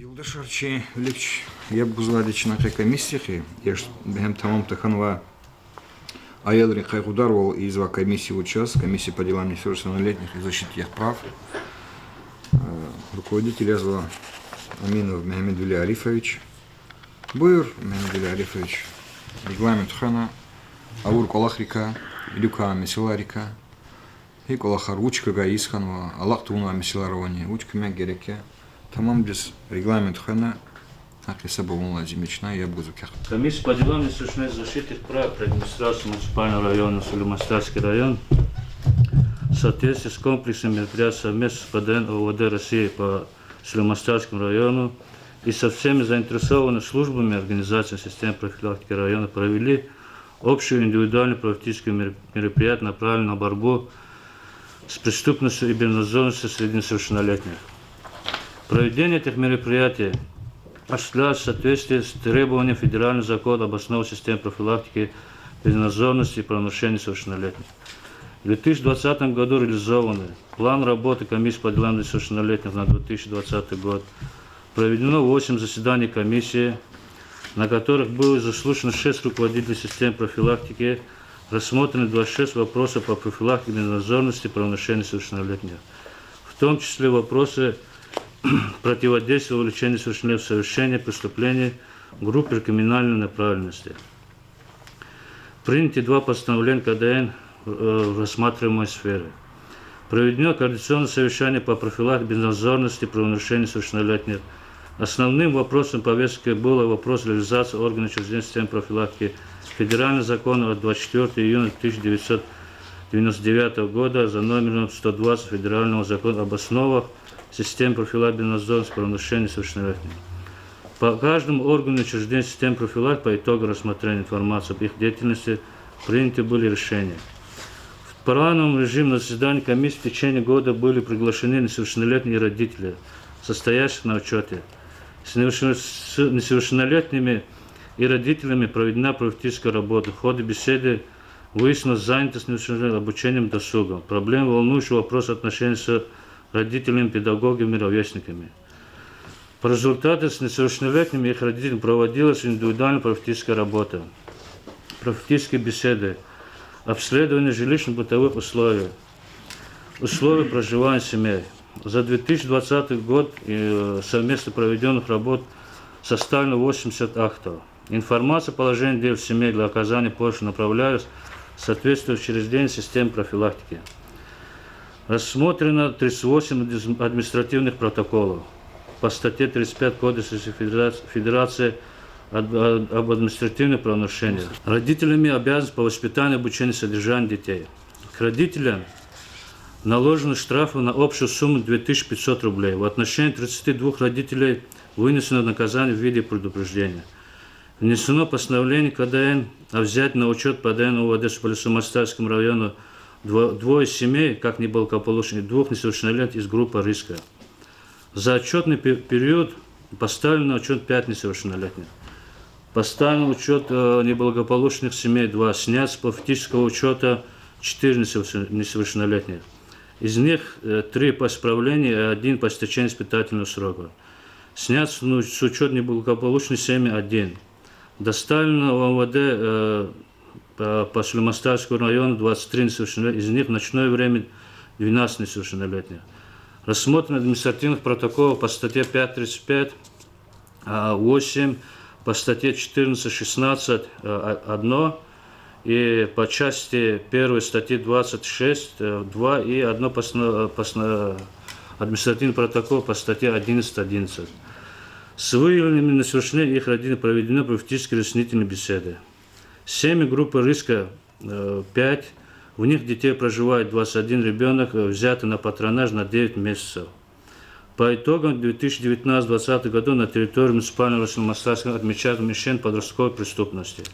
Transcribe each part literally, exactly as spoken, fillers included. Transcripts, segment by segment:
Юлдашар, чи виликни яб гузвайди чна къе комиссия хьи, яш бегьем тамам тахьанвай аялрин къайгъударвал ийизвай комиссия вуч яз, комиссия по делам несовершеннолетних и защите их прав. Э, руководитель язва Аминов Мегьамедвели Арифович. Буюр, Мегьамедвели Арифович, регламент хвена, авур кӀвалахрикай, вилик квай месэлайрикай, гьи кӀвалахар вуч квевай ийиз хьанва, алакь тавунвай месэлаяр авани, вуч куьмек герек я, тамамдиз регламент хвена, гьакӀ гьисаб авун лазим я чна, яб гузва квехъ. Комиссия по делам несовершеннолетних и защите их прав при администрации муниципального района Сулейман-Стальский район в соответствии с комплексными мероприятиями совместно с П Д Н О В Д России по Сулейман-Стальскому району и со всеми заинтересованными службами и организациями системы профилактики района провели общую индивидуальную профилактическую мер-, мероприятие, направленное на борьбу с преступностью и безнадзорностью среди несовершеннолетних. Проведение этих мероприятий осуществлялось в соответствии с требованием федерального закона об основах системы профилактики безнадзорности и правонарушений несовершеннолетних. В две тысячи двадцатом году реализованы план работы Комиссии по делам несовершеннолетних на две тысячи двадцатый год. Проведено восемь заседаний комиссии, на которых было заслушано шесть руководителей систем профилактики, рассмотрены двадцать шесть вопросов по профилактике безнадзорности и правонарушений несовершеннолетних, в том числе вопросы противодействия вовлечения несовершеннолетних в совершение преступлений групп криминальной направленности. Принято два постановления К Д Н, э, в рассматриваемой сфере. Проведено координационное совещание по профилактике безнадзорности и правонарушений несовершеннолетних. Основным вопросом повестки был вопрос реализации органов учреждений системы профилактики федерального закона от двадцать четвёртого июня тысяча девятьсот девяносто девятого года за номером сто двадцать федерального закона об основах системы профилактики безнадзорности и правонарушений несовершеннолетних. По каждому органу учреждений системы профилактики по итогам рассмотрения информации об их деятельности приняты были решения. В плановом режиме на заседание комиссии в течение года были приглашены несовершеннолетние и родители, состоящих на учёте. С несоверш-, с несовершеннолетними и родителями проведена профилактическая работа. В ходе беседы выяснилась занятость несовершеннолетних обучением, досугом, проблемы, волнующие вопросы отношений с родителями, педагогами, ровесниками. По результату с несовершеннолетними и их родителями проводилась индивидуальная профилактическая работа, профилактические беседы, обследование жилищно-бытовых условий, условий проживания семей. За две тысячи двадцатый год, э, совместно проведённых работ составлено восемьдесят актов. Информация о положении дел в семье для оказания помощи направлялась в соответствующие учреждения системы профилактики. Рассмотрено тридцать восемь адмис-, административных протоколов по статье тридцать пять Кодекса Российской Федерации, Федерации об, об административных правонарушениях. Родителями обязанность по воспитанию, обучению, содержанию детей. К родителям наложены штрафы на общую сумму две тысячи пятьсот рублей. В отношении тридцати двух родителей вынесено наказание в виде предупреждения. Внесено постановление К Д Н о взятии на учёт П Д Н О В Д по Сулейман-Стальскому району дво-, двое семей как неблагополучных, двух несовершеннолетних из группы риска. За отчётный пе-, период поставлено на учёт пять несовершеннолетних. Поставлено на учёт, э, неблагополучных семей два, снят с профилактического учёта четыре несовершен-, несовершеннолетних. Из них, э, три по исправлению и один по истечении испытательного срока. Снят с, ну, с учёта неблагополучных семей один. Доставлено в М В Д, э, по, по Сулейман-Стальскому району двадцать три несовершеннолетних, из них в ночное время двенадцать несовершеннолетних. Рассмотрено административных протоколов по статье пять тридцать пять, а, восемь, по статье четырнадцать шестнадцать, э, о-, одно, и по части первой статьи двадцать шесть, э, два, и одно посна-, э, посна-, административный протокол по статье одиннадцать одиннадцать. С выявленными несовершеннолетними и их родителями проведены профилактические разъяснительные беседы. Семьи группы риска, э, пять, в них детей проживает двадцать один ребёнок, э, взяты на патронаж на девять месяцев. По итогам две тысячи девятнадцатого двадцатого году на территории муниципального района Сулейман-Стальского отмечают уменьшение подростковой преступности.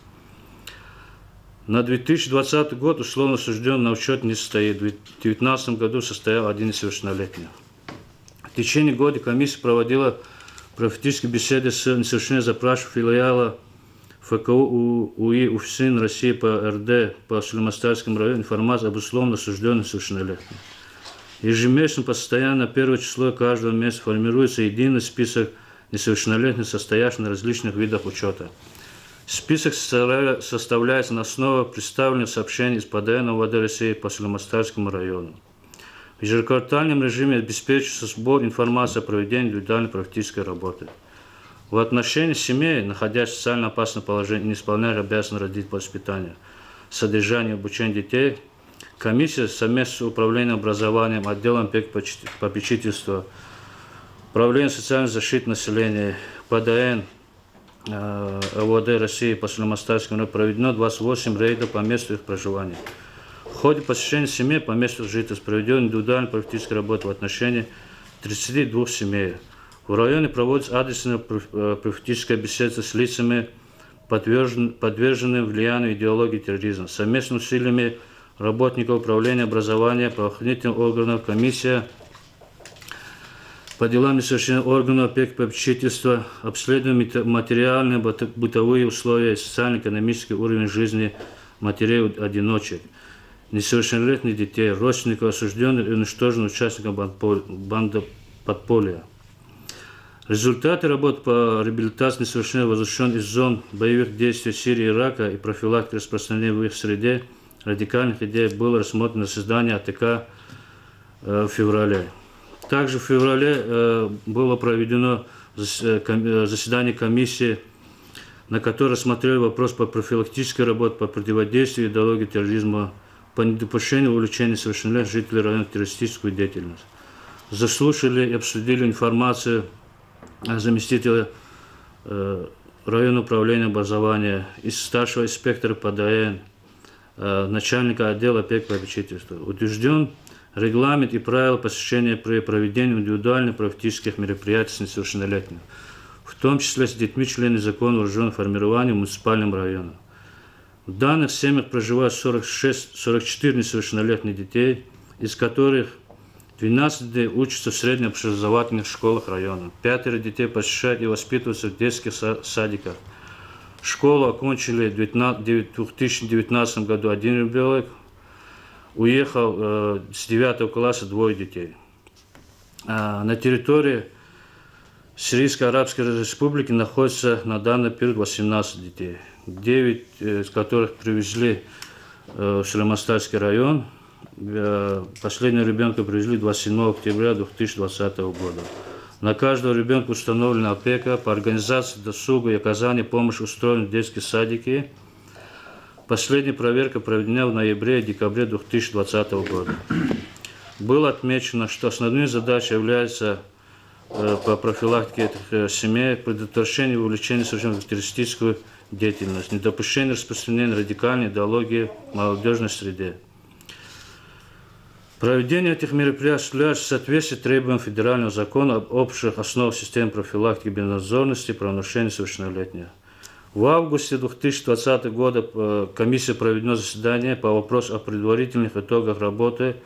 На две тысячи двадцатый год условно осуждённых на учёте не стоит. В девятнадцатом году состоял один несовершеннолетний. В течение года комиссия проводила профилактические беседы с несовершеннолетними, запрашивая филиала Ф К У У И УФСИН России по Р Д по Сулейман-Стальскому району информацию об условно осуждённых несовершеннолетних. Ежемесячно, постоянно, первое число каждого месяца формируется единый список несовершеннолетних, состоящих на различных видах учёта. Список составля-, составляется на основе представленных сообщений из П Д Н О В Д России по Сулейман-Стальскому району. В ежеквартальном режиме обеспечивается сбор информации о проведении индивидуальной профилактической работы. В отношении семей, находящихся в социально опасном положении и не исполняющих обязанности родителей по воспитанию, содержанию и обучению детей, комиссия совместно с Управлением образования, отделом опеки и попечительства, Управлением социальной защиты населения, П Д Н, э, О В Д России по Сулейман-Стальскому району проведено двадцать восемь рейдов по месту их проживания. В ходе посещения семей по месту жительства проведена индивидуальная профилактическая работа в отношении тридцати двух семей. В районе проводится адресная проф-, э, профилактическая беседа с лицами, подвержен-, подверженными влиянию идеологии терроризма. Совместными усилиями работников Управления образования, правоохранительных органов, комиссия по делам несовершеннолетних, органов опеки и попечительства обследуем мате-, материальные, быт-, бытовые условия и социально-экономический уровень жизни матерей-одиночек, несовершеннолетних детей, родственников осуждённых и уничтоженных участников бандпо-, бандоподполья. Результаты работ по реабилитации несовершеннолетних, возвращённых из зон боевых действий Сирии и Ирака, и профилактики распространения в их среде радикальных идей было рассмотрено на заседании А Т К, э, в феврале. Также в феврале, э, было проведено зас-, э, ком-, э, заседание комиссии, на которой рассмотрели вопрос по профилактической работе по противодействию идеологии терроризма, по недопущению вовлечения несовершеннолетних жителей района в террористическую деятельность. Заслушали и обсудили информацию, э, заместителя, э, районного управления образования, и старшего инспектора П Д Н, э, начальника отдела опеки и попечительства. Утверждён регламент и правила посещения при проведении индивидуальных профилактических мероприятий с несовершеннолетними, в том числе с детьми членами незаконно вооружённых формирований в муниципальном районе. В данных семьях проживают сорок шесть, сорок четыре несовершеннолетних детей, из которых двенадцать детей учатся в среднеобразовательных школах района. Пятеро детей посещают и воспитываются в детских са-, садиках. Школу окончили в девятна-, дев-, двух тысячи девятнадцатом году один ребёнок, уехал, э, с девятого класса двое детей. А, на территории Сирийской Арабской Республики находится на данный период восемнадцать детей, девять, э, из которых привезли, э, в Сулейман-Стальский район. Э, последнего ребёнка привезли двадцать седьмого октября две тысячи двадцатого года. На каждого ребёнка установлена опека. По организации досуга и оказанию помощи устроены детские садики. Последняя проверка проведена в ноябре и декабре две тысячи двадцатого года. Было отмечено, что основной задачей является, э, по профилактике этих, э, семей предотвращение вовлечения несовершеннолетних в террористическую деятельность, недопущение распространения радикальной идеологии в молодёжной среде. Проведение этих мероприятий осуществляется в соответствии с требованиями федерального закона об общих основах системы профилактики и безнадзорности правонарушений несовершеннолетних. В августе две тысячи двадцатого года, э, комиссией проведено заседание по вопросу о предварительных итогах работы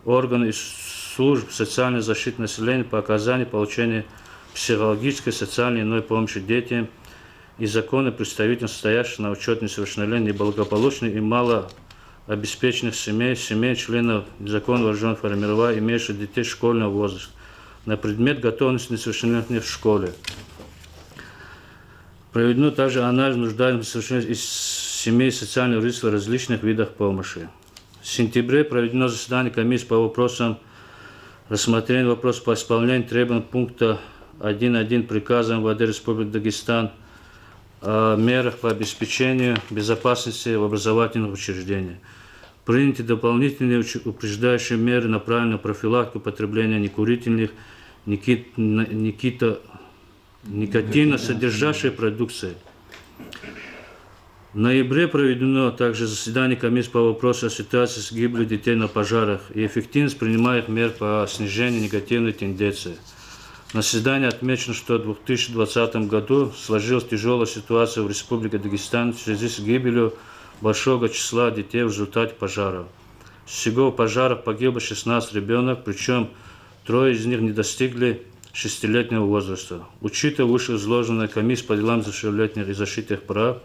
органов и служб социальной защиты населения по оказанию, получению психологической, социальной и иной помощи детям и законным представителям состоящих на учёте несовершеннолетних, неблагополучных и малообеспеченных семей, семей членов незаконно вооружённых формирований, имеющих детей школьного возраста, на предмет готовности несовершеннолетних в школе. Проведено также анализ нуждающихся несовершеннолетних из семей социального риска в различных видах помощи. В сентябре проведено заседание комиссии по вопросам рассмотрения вопроса по исполнению требований пункта один один приказа М В Д Республики Дагестан о мерах по обеспечению безопасности в образовательных учреждениях. Приняты дополнительные уч-, упреждающие меры, направленные на профилактику потребления некурительных, никит-, н-, никито-, никотиносодержащей продукции. В ноябре проведено также заседание комиссии по вопросу о ситуации с гибелью детей на пожарах и эффективность принимаемых мер по снижению негативной тенденции. На заседании отмечено, что в две тысячи двадцатом году сложилась тяжёлая ситуация в Республике Дагестан в связи с гибелью большого числа детей в результате пожаров. Всего в пожарах погибло шестнадцать ребёнок, причём трое из них не достигли шестилетнего возраста. Учитывая вышеизложенное, комиссия по делам несовершеннолетних и защите их прав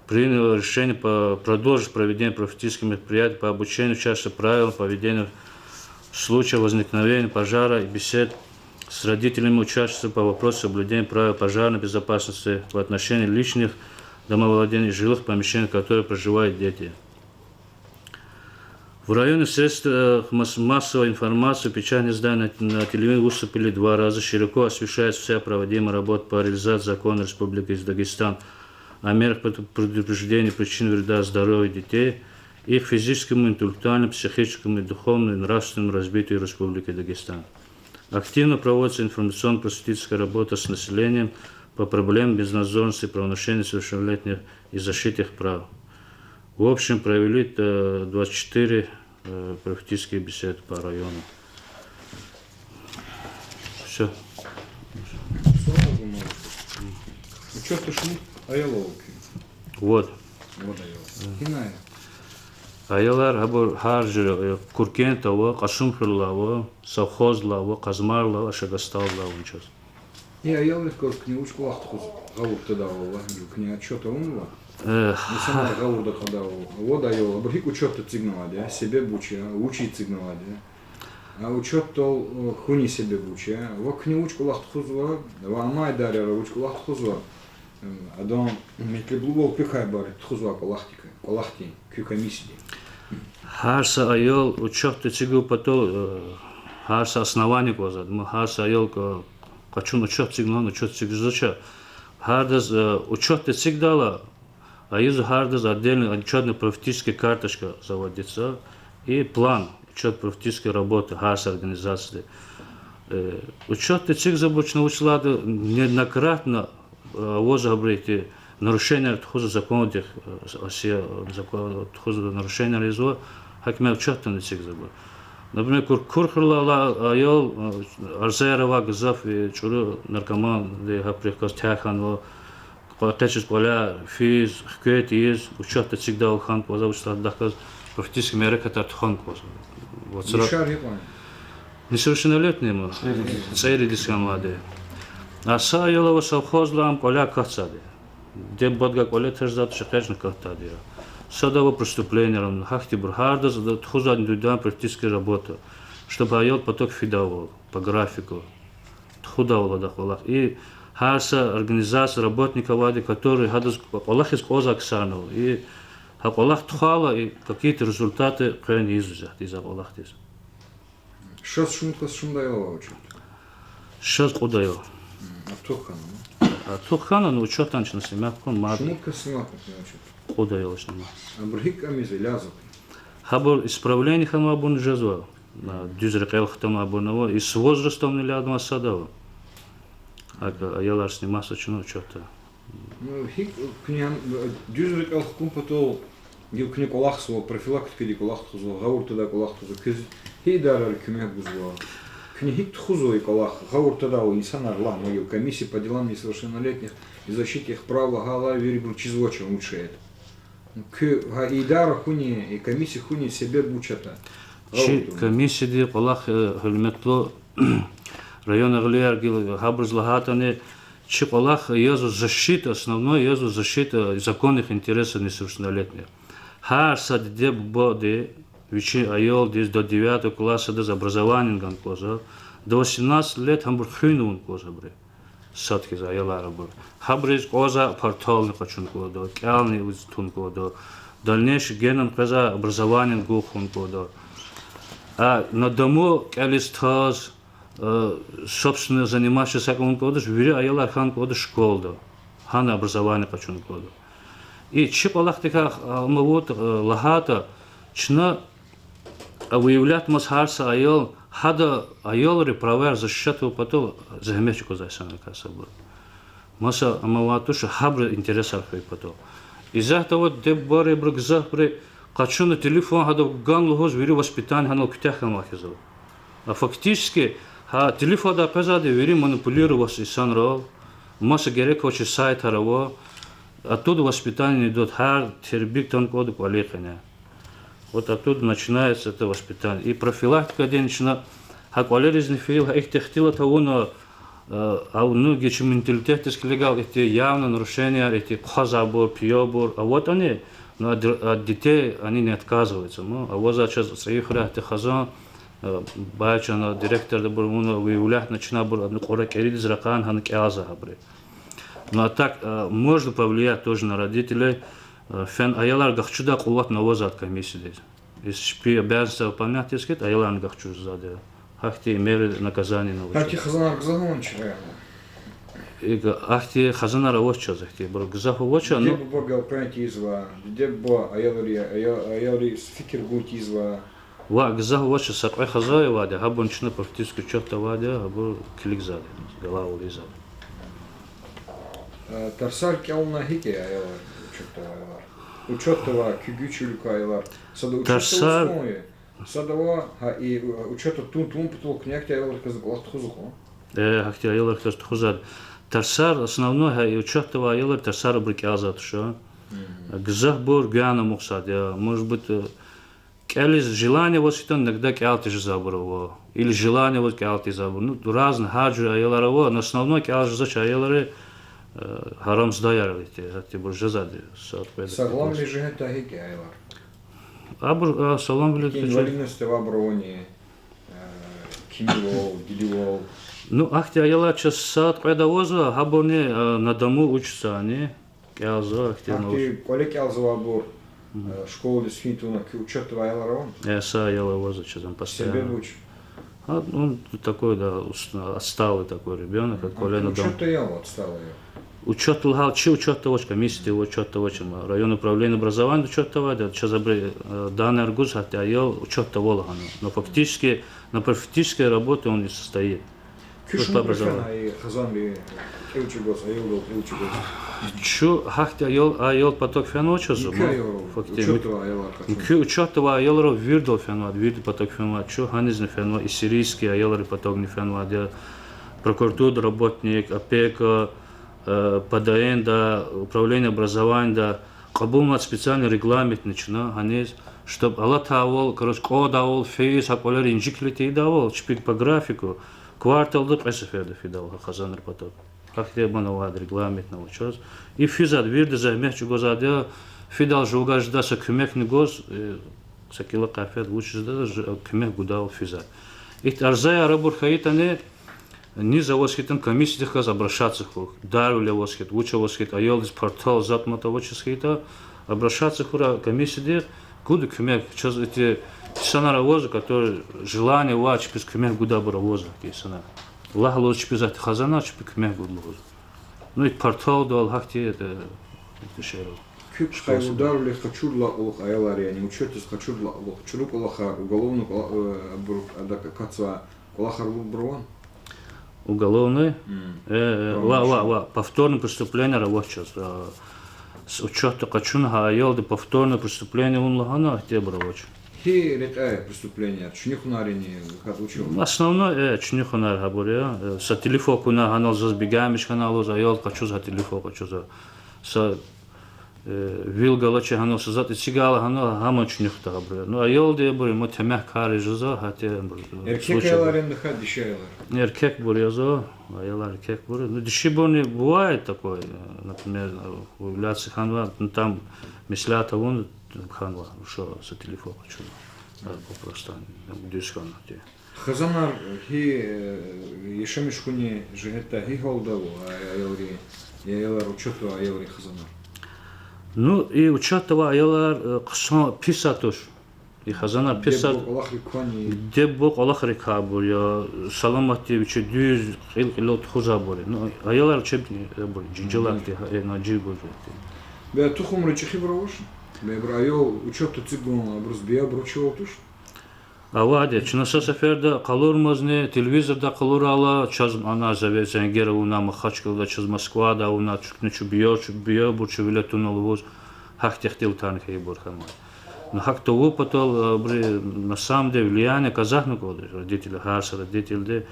приняла решение по-, продолжить проведение профилактических мероприятий по обучению учащихся правилам поведения в случае возникновения пожара и бесед с родителями учащихся по вопросу соблюдения правил пожарной безопасности в отношении личных домовладений и жилых помещений, в которых проживают дети. В районных средствах мас-, массовой информации, печатных изданиях, на, на телевидении выступили два раза, широко освещается вся проводимая работа по реализации закона Республики Дагестан о мерах пред-, предупреждения причин вреда здоровью детей, их физическому, интеллектуальному, психическому, духовному и нравственному развитию Республики Дагестан. Активно проводится информационно-просветительская работа с населением по проблемам безнадзорности, правонарушений несовершеннолетних и защиты их прав. В общем, провели, э, двадцать четыре, э, профилактические беседы по району. Всё. Слава Богу, молодец. Учёт-то шумуд аялар ава куь? Вот. Вот аял. Гьинай? Аялар гьабур гьар жуьре, э, Куркентда ава, Кьасумхуьрелай ава, Совхоздилай ава, Къазмайрилай ава, Ашагасталдилай ава чаз. И аялрихъ галаз куьне вуч кӀвалах тухуз гъавурда кьадайвал, Аллагьдин куьне учёт авунва? Э, инсанар гъавурда кьадайвал. Вот аял, абур гьикӀ учётда эцигнавайди я, себеб вуч я, вучиз эцигнавайди я? А учётдал, э, хьунин себеб вуч я? Ва куьне вуч кӀвалах тухузва, ва амай идарайра вуч кӀвалах тухузва? Э, адан метлеблувал квехьайбур тухузвай кӀвалахдикай, кӀвалахдин, куь комиссиядин. Гьар са аял учётда эцигун патал, э, гьар са основание кӀанзавайди я, гьар са аялдин къачун учёт эцигнавайвал, учёт эцигзавач. Гьардаз, э, учётда эцигдайла, а ийизва гьардаз отдельный учётно-профилактическая карточка заводится и план учётно-профилактической работы гьар са организацияди. Э, учётда эцигзавайбур чна вучиз лагьайтӀа неоднократно, э, авазва гьабуру ихьтин нарушенияр тухузва закондихъ, э, Россия закон тухузва нарушенияр ийизва, гьакӀ ам учётдани эцигзавайбур. Например, Кур-, Курхуьрелай алай аял, э, арзаяр авай гзаф, э, чӀуру наркоманди, гьабурухъ галаз тя хьанва, кьве-, къе чиз кӀваляй физ, хквед ийиз, учётда эцигдайвал хьана кӀанзава, вучиз лагьайтӀа адахъ галаз профилактический мярекатар тухвана кӀанзава. Вацра- Яшар гьикьван? Несовершеннолетний ма. ЦӀеридиз хьанвайди. А са аял ава совхоздилай, ам кӀваляй акатзавайди. Диде-бубади гайи кӀвале тежезвайди, экъечӀна акатдайди я. Сада ава преступлениеяр, гьахьтинбур. Гьардаз тухузвайди индивидуальная профилактическая работа, чтобы аял патав фидайвал по графику. Тухудайвал адахъ кӀвалах. И гьар са организация, работник авайди, который гьадаз кӀвалахиз кӀанзавай ксарни ава. И гьа кӀвалах тухвайла, и какие-то результаты къвен ийизва зи, из кӀвалахдиз. Шаз шумуд кас, шумуд аял ава учётда? Шаз кьуд аял. Артух хьана, ну? Артух хьана, ну, учётдани чна снимать хьана мад. Шумуд кас снимать хьана куьне учётда? Кьуд аял чна мад. Абур гьикӀ ам ийизва, элязва куьне? Гьабур исправление хьанвайбурни жезва, а, дуьз рекьел хтанвайбурни ава, и с возрастомни эляднавай сада ава. ГьакӀ аялар сниматзава чна учётда. Ну, гьикӀ куьне ам, э, дуьз рекьел хкун патал, гила куьне кӀвалахзава, профилактикадин кӀвалах тухузва, гъавурда кьадай кӀвалах тухузва, квез гьи идарайри куьмек гузва? Куьне гьикӀ тухузва и кӀвалах, гъавурда кьадайвал инсанар лагьана, гила комиссия по делам несовершеннолетних и защите их прав лагьайла, вирибуру чизвач вуч ятӀа. Куь гьа идара хьунин, и комиссия хьунин себеб вуч ятӀа? Чи комиссиядин кӀвалах, э, гьуьрметлу районный гъилер гила гьабуруз лагьайтӀани, чи кӀвалах язва защита, основной язва защита законных интересов несовершеннолетних. Гьар са диде-бубади вичин аялдиз до девятого класса адаз образование гана кӀанзава, до восемнадцати лет гьабур хуьн авун кӀанзава абуру. Сад хьиз аялар абур. Гьабуруз кӀанзавай портални къачун кӀанда, кӀелни уьз тун кӀанда, дальнейший генани къвезвай образование гун хьун кӀанда. А на дому кӀелиз таз, э, собственно заниматься сакӀ авун кӀандачни, вири аялар хьана кӀанда школада. Гьана образование къачун кӀанда. И чи кӀвалахдикай, а, ам аватӀа, э, лагьайтӀа, чна выявлять ийизва гьар са аял, гьада аялрин праваяр защищать авун патал зегьмет чӀугвазвай инсанрикай са абур. Маса ам авайди туш, гьабурун интересар хвейи патал. Исятда авай диде-бубайри, абуру гзафбуру къачуна телефон, гьадав гана лугьуз, вири воспитание гьанал куьтягь хьанвай хьиз ава. А фактически, гьа телефондай къвезвайди вири манипулировать ийизвай инсанрал, маса герек авачир сайтар ава, оттуда воспитание идут, гьар тербия тун кӀанда кӀвалин къене. Вот оттуда начинается это воспитание. И профилактикадин чна гьа кӀвалеризни фейила, гьа ихьтин ихтилат авуна, э, ав-, ну, гила чи менталитетдиз килигайла, ихьтин явно нарушенияяр, ихьтин хъвазвайбур, пиянбур аватӀани, ну, от, от детей они не отказываются. Ну, авазва чаз ЦӀийи хуьряй ихьтин хизан, Э, бай чна директордибур авуна, ви вилаятна чна абур адни кьура кӀеридиз ракъурна гьана кӀелзава гьабуру. Ну, а так, э, можно повлиять тоже на родителей, э, фена аялар гахчуда къуватна авазва комиссиядиз. Если чпи обязанность выполнять ийиз хьайитӀа, аяларни гахчузвайди я. Гьахьтин мера наказание на Гьахьтин вуч. Хизанар гзаф авани чи районда? Икӏ, гьахьтин хизанар авач чаз, гьахьтин, абур гзаф авач, ну. Диде-буба гелкъуьн тийизва, диде-буба аялри, ая-, аялриз фикир гун тийизва. Ва гзаф авач, са кьве хизан авайди, гьабурни чна практически учётда авайди, гьабур килигзавайди, галай вири ийизвайди. Э, тарсар кӀелна гьикӀ я аялар, учётда авай аялар? Учётда авай, куь гуьч вилик квай аялар. Сада учётда Тарсар- аваз кьван я. Сада ава, гьа и, э, учётда тун-, тун патал куьне гьахьтин аялрихъ галаз кӀвалах тухузва кьван? Э, гьахьтин аялрихъ галаз тухузвайди. Тарсар, основной, гьа и учётда авай аялар тарсар абуру кӀелзавайди туш. Гзафбур гуьгъуьна амукьзавайди я, может быть, э, кӀелиз желание аваз хьайитӀани, иногда кӀел тийизвайбур ава. Или желание аваз кӀел тийизвайбур. Ну, разный, гьар жуьре аялар ава, но основной кӀел жезвач аялри, э, гьарамзадаяр ава, гьахьтинбур жезвайди, сад къведа. Сагъламвилин жигьетдай гьикӀ я аялар? Абур, а, сагъламвилин жигьет- Инвалидность авайбур авани, э, кимивал, гиливал? Ну, гьахьтин аялар чаз сад къведа авазва, гьабурни, э, на дому учатьзани, кӀелзава, гьахьтин. Гьахьтин кӀвале кӀелзавайбур, э, школадиз фин тавуна куь учётда авай аялар авани? Э, са аял авазва чаз, ам постоянно. Себеб вуч? А, он такой, да, ус-, отсталый такой ребёнок, а кӀвале на дому. Учётда я, отсталый я. Учётда лагьайла чи учётда авач, комиссияди учётда авач, ам район управление образованияда учётда авайди я, чаз абуру, э, данныйяр гуз, гьахьтин аял учётда ава лагьана. Но фактически, на практической работе он не состоит. Куьн по образованию. Куьн фена и хизанрин кьил чӀугваз, аялрал кьил чӀугваз? Чун гьахьтин аял, аял патав фенвач чаз, муькуь ма-, аялрал, фактически, учётда авай аялар къачун? Муькуь учётда авай аялрал виридал фенвайди, вирида патав фенвайди чун, гьанизни фенвай, и сирийский аялрин патавни фенвайди я, прокуратурада работник, опека, э, П Д Н-да, управление образованияда кьабулнавай специальный регламентни чна гьаниз, чтоб алатайвал, короче, кӀвалдайвал фейиз, гьа кӀвалера инжиклу тийидайвал, чпик по графику, кварталда кьве сеферда фидайвал гьа хизанрин патав. Гьахьтин мана авайди, регламентни ава чаз. И физвайди, вирида зегьмет чӀугвазвайди я, фидайла жуваз жедай са куьмекни гваз, э, са кило къафет вучиз жеда, ж-, куьмек гудайвал физвайди. Ихьтин арзаяр абур хьайитӀани, низ аваз хьайитӀани комиссиядихъ галаз обращаться хьухь, дарвиле аваз хьайитӀа, вуч аваз хьайитӀа, аялдиз портал затӀ-матӀ авачиз хьайитӀа, обращаться хьурай комиссиядихъ, гуда куьмек, чаз ихьтин инсанар авазва, который желание авай, чпиз куьмек гудайбур авазва ихьтин инсанар. Лагь лугьуз чпиз гьахьтин хизанар, чпи куьмек гуда лугьуз. Ну, и порталдал гьахьтин, э, э, шейэрал. Куь патахъай ударвиле къачурдалай кьулухъ аялар, яни учётдиз къачурдалай кьулухъ, чӀуру кӀвалахар, уголовный кӀвала-, э, абур, адак акатзавай кӀвалахар авайбур авани? Уголовный? Э, э, ва, ва, ва, повторный преступлениеяр авач чаз, э, с-, учётда къачуна гьа аялди повторный преступление авун лагьана, гьахьтинбур авач. Гьи рекьяй преступлениеяр, чуьнуьхунарини, кад вуч я? Основной, э, чуьнуьхунар гьабур я, э, са телефон куна гьанал заз бегамиш хьана лугьуз, аялди къачуз, гьа телефон къачуза. Са, э, вил галачир гьанал, са затӀ эцигайла гьанал, гьам чуьнуьхда гьабур я. Ну, аялди абур, им темягь кар жезва, гьатта абур, э, Эркек случай аялар я, яни диши аялар? Эркекбур язва, аялар эркекбур. Ну, дишибурни бывает такой, э, например, э, гуляться хьанва, ну, там меслят авун хьанва, что са телефон къачуна. Э, попросту, там, дуьз хьана ти. Хизанар гьи, э, яшамиш хьунин жигьетдай гьи гьалда ава, а-, аялрин, аялар, учётда авай аялрин хизанар? Ну, и учётда авай аялар, э, хъсан, пис туш. И хизанар пис. Диде-буба кӀвалахрик квани? Диде-буба кӀвалахрикай абур я, саламатди вичи дуьз кьил-кьилел тухузвайбур я. Ну, аялар чеб-, абур, жи-, жи-, жилакди, э, на жибур жи. Бес тухумра чӀехибур авач? Бес абур аял учётда эцигун, абуруз биябур авачирвал туш? Авайди я, чна са сеферда къалурмазни, телевизорда къалурайла, чаз ана заве-, зенгер авуна, Махачкъалада, чаз Москвада авуна, чукна чу бияб-, чу биябур чу виле туна лугьуз, гьахьтин ихтилатарни хьайибур хьанвай. Ну, гьахьтин авун патал, абуру, на самом деле, влияние кьазватна кӀанда родителри, гьар са родительди.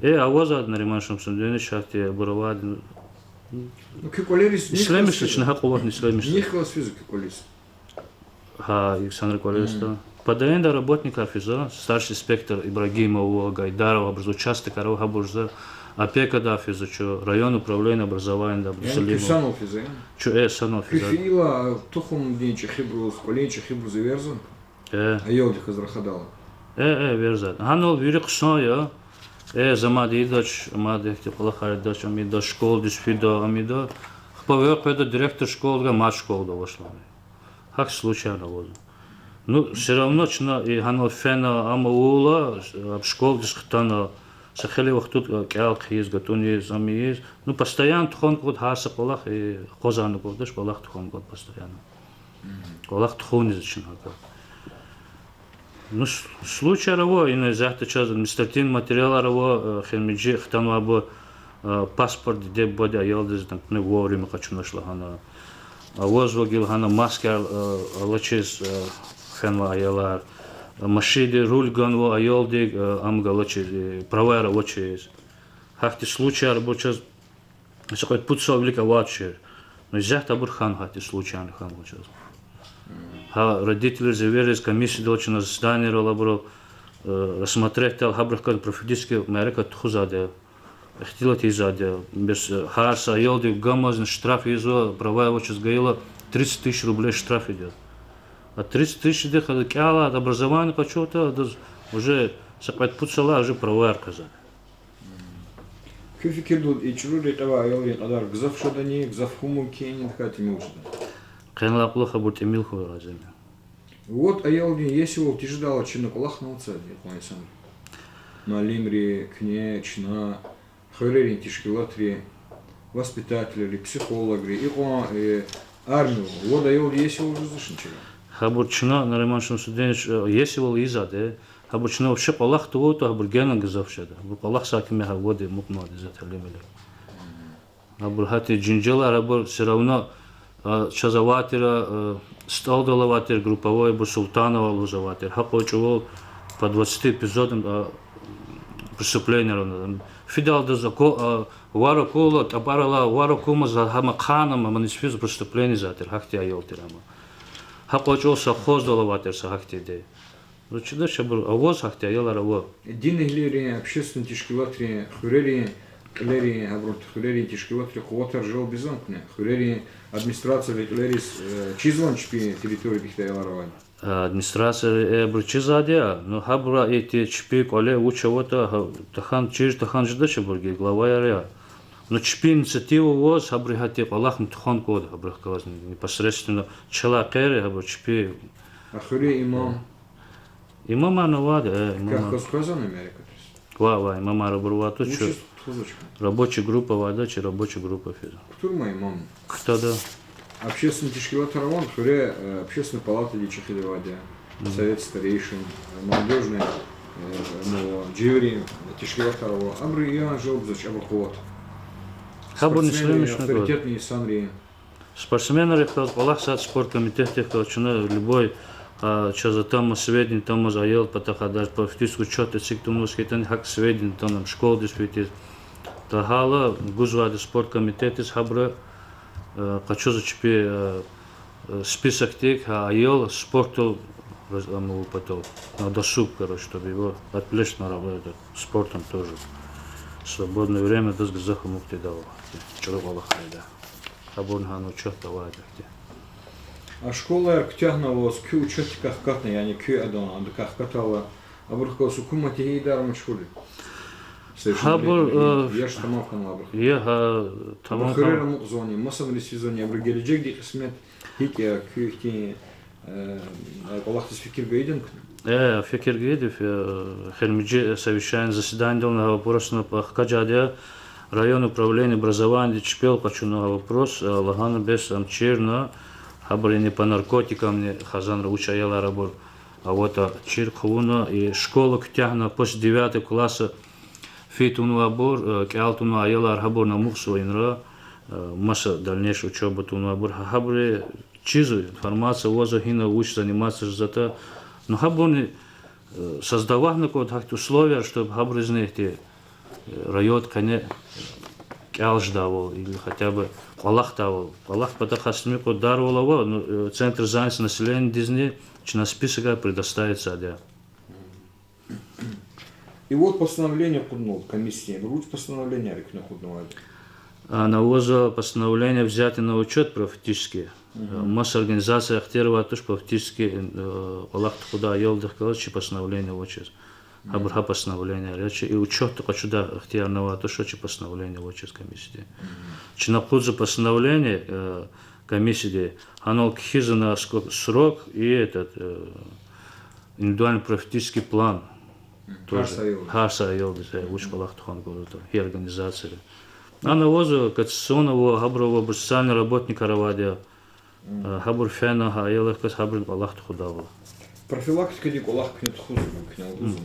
Э, авазва Нариман Шамсудинович, гьахьтин абур авайди. Ну, куь кӀвалериз нихъ галаз физва? Ишлемишзава чна, гьа къуватни ишлемишзава. Нихъ галаз физва куь кӀвалериз? Гьа, ихьтин санра кӀвалериз. ПДН-да работникар физва, старший инспектор Ибрагимов ва Гайдаров, абуруз участокар ава, гьабуруз, опекада физва чун, район управление образованияда, абуруз. Яни куь санал физва, яни? Чун, э, санал физва. Куь фейила тухумдин чӀехибуруз, кӀвалин чӀехибуруз эверзава? Э. Аялдихъ галаз рахадайла. Э, э, верзад. Гьанал вири хъсан я. Э, за мад ийидач, мад ихьтин кӀвалахар ийидач, ам ийида, школадиз фида, ам ийида. Ахпа ве къведа директор школадикай мад школада авач лагьана. Гьахьтин случайни авазва. Ну, всё равно чна и гьанал фена, ам авула, а, школадиз хтана, са хейлин вахтунда, а, кӀел хъийиз, гатӀуниз, ам ийиз. Ну, постоянно тухвана кӀанда гьар са кӀвалах, и акъвазарна кӀандач, кӀвалах тухвана кӀанда постоянно. КӀвалах тухуниз чна гьакӀ. Ну, с-, случайар ава, ина исятда чаз административный материалар ава, э, Хермиджи хтанвайбур, э, паспорт диде-бубади аялдиз, например, вовремя къачунач лагьана. Авазва гила гьана маскаяр, э, алачиз, э, фенвай аялар. Э, машинди руль ганва аялдик, э, ам галачиз, э, праваяр авачиз. Гьахьтин случайар ава чаз, са кьвед-пуд йисалди вилик авачир. Ну, исятда абур хьана, гьахьтин случайни хьанва чаз. Гьа родительриз эвериз комиссиядал чна заседанийрал абурал, э, рассмотретьдайла, гьабурухъ галаз профилактический мярекат тухузвайди я, ихтилат ийизвайди я. Бес, э, гьар са аялдив гамазни штраф ийизва, праваяр авачиз гайила тридцать тысяч рублей штраф ийида. А тридцать тысячдихъ ада кӀелна, ада образование къачуртӀа, адаз уже са кьвед-пуд йисалай уже праваяр къвезвайди. Куь фикирдалди, и чӀуру рекьевай аялрин кьадар гзаф жедани, гзаф хьун мумкин яни, тахьайтӀа тӀимил жеда? Къенлай кьулухъ абур тӀимил хьурай, Азим. Вот аялдин иесивал тежедайла чна кӀвалахни алцайди я, икьван инсанри. Муаллимри, куьне, чна, хуьрерин тешкилатри, воспитательри, психологри, икьван, э, армивал. Вот аялдин иесивал жезвачни чна? Гьабур чна, Нариман Шамсудинович, э, иесивал ийизвайди я. Гьабур чна вообще кӀвалах тавуртӀа, гьабур генани гзаф жеда. Гьабур кӀвалах саки мегьа вад я, мукьвал я, за талимили. Гьабур гьахьтин жинжалар, гьабур всё равно, а, чаз авайтир, а, СтӀалдал авайтир групповойбур, Султанова лугьуз авайтир. Гьа кьван чӀавуз по двадцати эпизодам, а, преступлениеяр авуна. Фидалди адаз аку-, а, вар акурла, тӀабар алай вар акурмаз, гьам ахъайна, ам аниз физ преступление ийизвайтир, гьахьтин аял тир ам. Гьа кьван чӀавуз совхоздал авайтир са гьахьтинди. Ну, чидач, абур аваз, гьахьтин аялар ава. Динэгьлийрин, общественный тешкилатрин, хуьрерин кьилерин, гьабурун хуьрерин тешкилатрин къуватар жалбизвани куьне? Хуьрерин администрациярин кьилериз, э, чизвани чпин территориядихъ аялар авайди? Администрациярин, э, абур чизвайди я, ну, гьабура ихьтин чпин кӀвале вуч аватӀа, гьа, тахьана чир, тахьана жедач абур, гила главаяр я. Ну, чпин инициатива аваз, гьабуру гьахьтин кӀвалахни тухвана кӀанда, гьабурухъ галазни непосредственно чалай къери, гьабур чпин. А хуьруьн имам? Имамарни авайди, э, имамар. Квез къвезвани мярекатриз? Ва, ва, имамар абур авайди, вучиз тухузвач? Рабочий группа авайди, чи рабочий группа физва. Кутурма имам? Кутада. Общественный тешкилатар авани хуьре, э, общественный палатади чӀехиди авайди я, совет старейшин, э, молодёжный, э, ну, жуьре, тешкилатар ава. Абуру яни жалбзавач, абурун къуват. Гьабурни спортсменрин, авторитетный инсанрин. Спортсменрихъ галаз кӀвалахзавайди, спорт комитетдихъ галаз чна любой, а, чаз атанмаз, сведения атанмаз, аял патахъай даже по физическому учёту эциг тавунваз хьайитӀани, гьакӀ сведения атана школадиз фейитӀа. ТахьайтӀа гузвайди спорт комитетдиз, гьабуру, э, къачузва чпин, э, э, списокдик, гьа аял спортдал раз-, ам, патал, на досуг, короче, чтобы его отвлечь на работу, спортом тоже. Свободное время адаз гзаф амукьдайвал, чӀуру кӀвалахар ийида. Гьабурни гьана учётда авайди я. А школаяр куьтягьнаваз куь учётдикай хкатна, яни куьн адан, адакай хкатайла, абурухъ галаз гьукуматди гьи идар амачхурди? Гьабур, э, яш тамам хьанвайбур. Я, гьа, тамам хьанвайбур. Хуьрера амукьзавани, масанриз физвани, абурун гележегдин кьисмет гьикӀ я, куьн ихьтин, э, кӀвалахдиз фикир гайидани куьне? Э, фикир гайиди, э, Хермиджи совещание, заседаниедални гьа вопросни ахкажайди я, район управление образованиеди чпел къачуна гьа вопрос, э, лагьана бес ам чирна, гьабурни по наркотикамни хизанра вуч аялар абур аватӀа чир хъувуна, и школа куьтягьна после девятого класса фейи тавунвайбур, э, кӀел тавунвай аялар гьабурни амукьзава инра, э, маса дальнейшая учёба тавунвайбур, гьа-, гьабуру чизва, информация авазва гьина вуч заниматься жезватӀа. Ну, гьабурни, э, создаватьна кӀанда гьахьтин условияяр, чтоб гьабурузни ихьтин, э, райондин къене кӀел жедайвал или хотя бы кӀвалахдайвал. КӀвалах патахъай сими кьван дарвал ава, ну, э, центр занятости населениедизни чна списокар предоставить ийизвайди я. И вот постановление акъуднава комиссия, вуч постановлениеяр куьне акъуднавайди? Ана авазва постановление взятие на учёт профилактически. Маса организация ихтияр авай туш профилактически, э, кӀвалах тухудай аялдихъ галаз чи постановление авачиз. Гьабур гьа постановление я чи, и учётда къачудай ихтияр авай туш чи постановление авачиз комиссиди. Чна кьуд постановление, э, комиссиди, гьанал кхьизва на ск-, срок и этот, э, индивидуальный профилактический план. Тоже гьар са аялдиз, э, вуч кӀвалах тухун кӀанзава, и организацияри. Ана авазва, кацсунава, гьабуру авайбур социальный работникар авайди я. Э, гьабур фена гьа аялрихъ галаз гьабуру кӀвалах тухудайвал. Профилактикадин кӀвалах куьне тухузва, куьне лугьузва.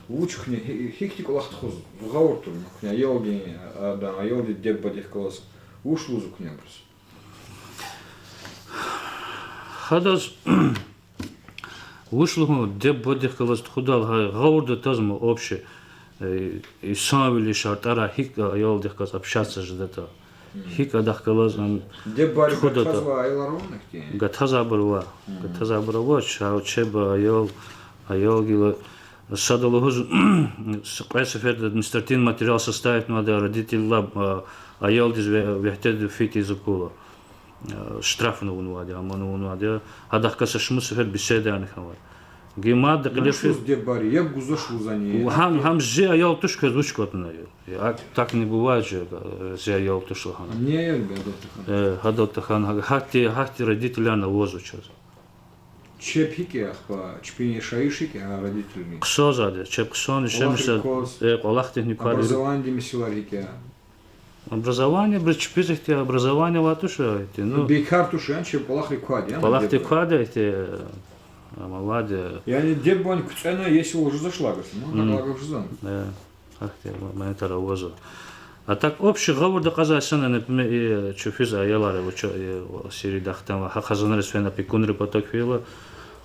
Вуч куьне, гьи-, гьихьтин кӀвалах тухузва? Гъавурда тур куьне аялдин, а, адан, аялдин диде-бубадихъ галаз. Вуч лугьузва куьне абуруз? Гьадаз вуч лугьун, диде-бубадихъ галаз тухудайла гьа гъавурда тазма общий, э, инсанвилин шартӀарай гьикӀ аялдихъ галаз общаться жедатӀа. ГьикӀ адахъ галаз, ам, диде-бубайри тухудатӀа. Гатазвайбур ава, гатазвайбур ава, чав чеб аял, аял гила, сада лугьуз, с-, кьве сеферда административный материал составитнавайди родителрилай, а, аялдиз ве-, вегьтедив фейитӀа ийиз акурла. Э, штрафни авунвайди я, амни авунвайди я. Гьадахъ галаз са шумуд сефер беседаяр хьанвайди. Гьа мад кьиле фи-, диде-бубайри, яб гузвач лугьузва ани. Гьам, гьам зи аял туш, квез вуч кӀватӀна я. А, так не бывает же, э, зи аял туш лагьана. Э, гьадал тахьана, гьахьтин, гьахьтин родителар авазва чаз. Чеб гьикӀ я ахпа, чпин яшайиш гьикӀ я родителрин? Хъсанзавайди я, чеб хъсан яшамиш. КӀвалахрик кваз. Э, кӀвалахдин кваз. Образованидин месэлайрик я. Образование, бир чпиз ихьтин образование авай туш ихьтин, ну. Бейкар туш, яни чеб кӀвалахрик квайди я, яни кӀвалахдин диде-бубайри квайди ихьтин, ам авайди. Яни диде-бубани куьцӀена, если вужзаш лагьана, ну, гьакӀ лагьана жузан. Э, ахьтин м-, моментар авазва. А так общий гъавурда кьазвай са, например, и чуфиз аялар, вучиз, и Сириядай хтанвай, гьа хизанриз фена опекунрин поток фейила,